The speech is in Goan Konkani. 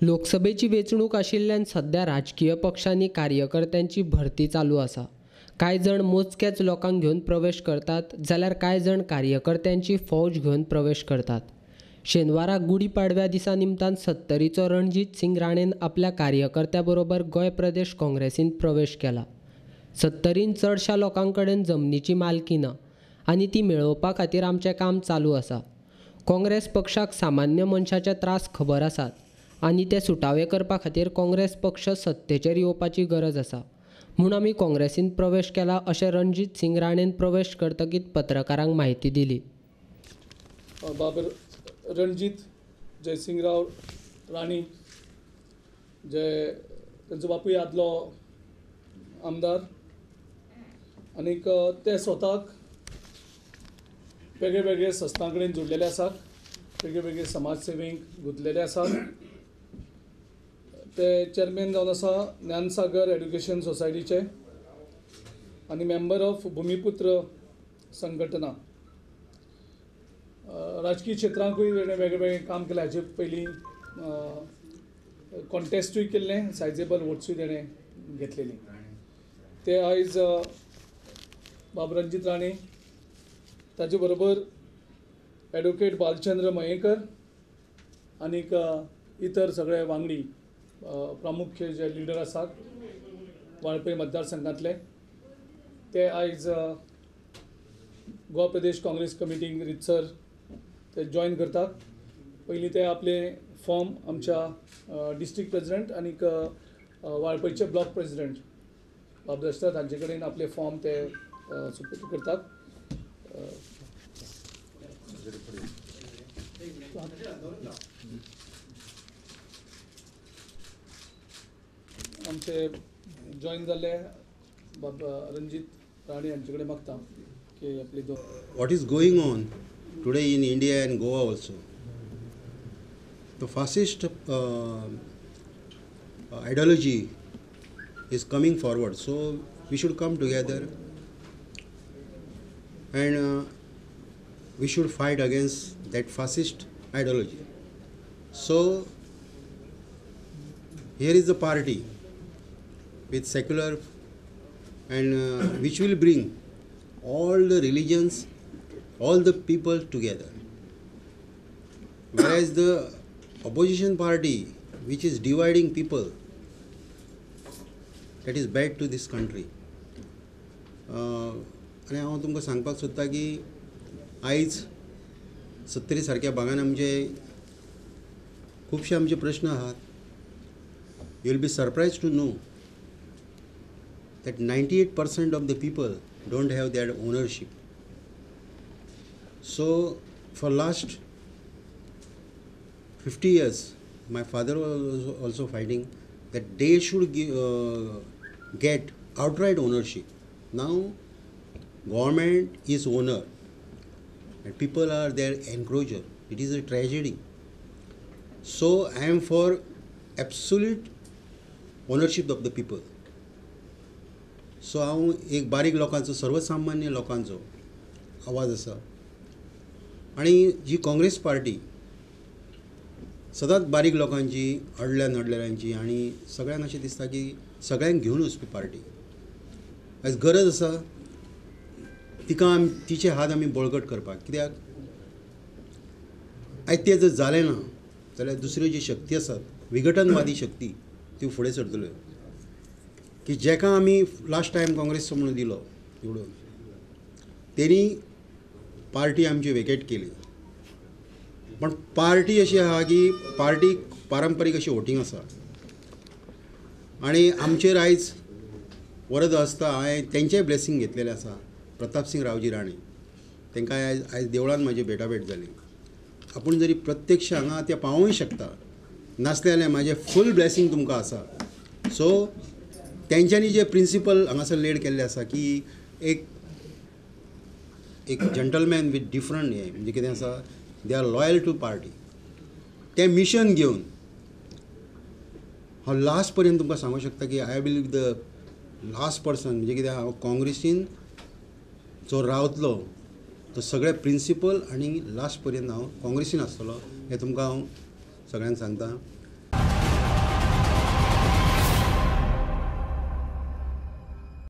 लोकसभेची वेंचणूक आशिल्ल्यान सध्या राजकीय पक्षांनी कार्यकर्त्यांची भरती चालू आसा. कांय जाण मोजक्याच लोकांक घेवन प्रवेश करतात जाल्यार कांय जाण कार्यकर्त्यांची फौज घेवन प्रवेश करतात. शेनवारा गुडी पाडव्या दिसा निमतान सत्तरीचो रणजीत सिंग राणेन आपल्या कार्यकर्त्या बरोबर गोंय प्रदेश काँग्रेसींत प्रवेश केला. सत्तरीन चडशा लोकां कडेन जमनीची मालकी ना आनी ती मेळोवपा खातीर आमचें काम चालू आसा. काँग्रेस पक्षाक सामान्य मनशाचे त्रास खबर आसात आनी ते सुटावे करपा खातीर काँग्रेस पक्ष सत्तेचेर येवपाची गरज आसा म्हूण आमी काँग्रेसींत प्रवेश केला अशें रणजीत सिंग राणेन प्रवेश करतकीच पत्रकारांक म्हायती दिली. बाब रणजीत जयसिंगराव राणे जे तांचो बापूय आदलो आमदार आनीक ते स्वताक वेगळे वेगळे संस्थां कडेन जोडलेले आसात, वेगळे वेगळे समाजसेवेक गुंतलेले आसात. ते चेअरमॅन जावन आसा ज्ञानसागर एड्युकेशन सोसायटीचे आनी मेंबर ऑफ भुमिपुत्र संघटना. राजकीय क्षेत्रांकूय वेगळे वेगळे काम केलें. हाचे पयलीं कॉन्टेस्टूय केल्लें, सायजेबल वोट्सूय तेणें घेतलेली. ते आयज बाब रणजीत राणे, ताजे बरोबर एडवोकेट बालचंद्र मयेकर आनीक इतर सगळे वांगडी प्रामुख्य जे लिडर आसात वाळपय मतदारसंघातले ते आयज गोवा प्रदेश काँग्रेस कमिटीक रितसर ते जॉयन करतात. पयलीं ते आपले फॉर्म आमच्या डिस्ट्रिक्ट प्रेजिडेंट आनीक वाळपयचे ब्लॉक प्रेजिडेंट बाब दशरथ हांचे कडेन आपले फॉर्म ते सुपूर्द करतात. आमचे जॉईन जाल्ले बाब रणजीत राणे हांचे कडेन मागता की आपली दोन What is going on today in India and Goa also, the fascist ideology is coming forward, so we should come together and we should fight against that fascist ideology. So here is a party with secular and which will bring all the religions, all the people together. Whereas the opposition party, which is dividing people, that is bad to this country. आनी हांव तुमकां सांगपाक सोदता की आयज सत्तरी सारक्या भागान आमचे खुबशे आमचे प्रश्न आहात. You will be surprised to know that 98% of the people don't have their ownership. So for last 50 years, my father was also fighting that they should get outright ownership. Now government is owner and people are their encroacher. It is a tragedy. So I am for absolute ownership of the people. So हांव एक बारीक लोकांचो, सर्वसामान्य लोकांचो आवाज आसा. आनी जी काँग्रेस पार्टी सदांच बारीक लोकांची, अडल्या नडलेल्यांची आनी सगळ्यांक अशें दिसता की सगळ्यांक घेवन वचपी पार्टी. आयज गरज आसा तिका आमी तिचे हात आमी बळकट करपाक. कित्याक आयज तें जर जालें ना जाल्यार दुसऱ्यो जी शक्ती आसात, विघटनवादी शक्ती, त्यो फुडें सरतल्यो की जेका आमी लास्ट टायम काँग्रेसचो म्हणून दिलो निवडून, तेणी पार्टी आमची वेकेट केली. पण पार्टी अशी आहा की पार्टी पारंपारीक अशी वोटींग आसा आनी आमचेर आयज वरद आसता. हांवें तेंचेय ब्लेसींग घेतलेलें आसा. प्रतापसिंग रावजी राणे, तांकां आयज देवळान म्हाजी भेटाभेट जाली. आपूण जरी प्रत्यक्ष हांगा ते पावोवंक शकता नासलें जाल्यार म्हाजें फूल ब्लेसींग तुमकां आसा. सो तेंच्यांनी जे प्रिंसिपल हांगासर लेड केल्ले आसा की एक एक जंटलमॅन विथ डिफरंट हें म्हणजे कितें आसा, they are loyal to party. तें मिशन घेवन हांव लास्ट पर्यंत तुमकां सांगूंक शकता की I will be the last person. म्हणजे कितें, हांव काँग्रेसीन जो रावतलो तो सगळे प्रिंसिपल आनी लास्ट पर्यंत हांव काँग्रेसीन आसतलो हें तुमकां हांव सगळ्यांक सांगता.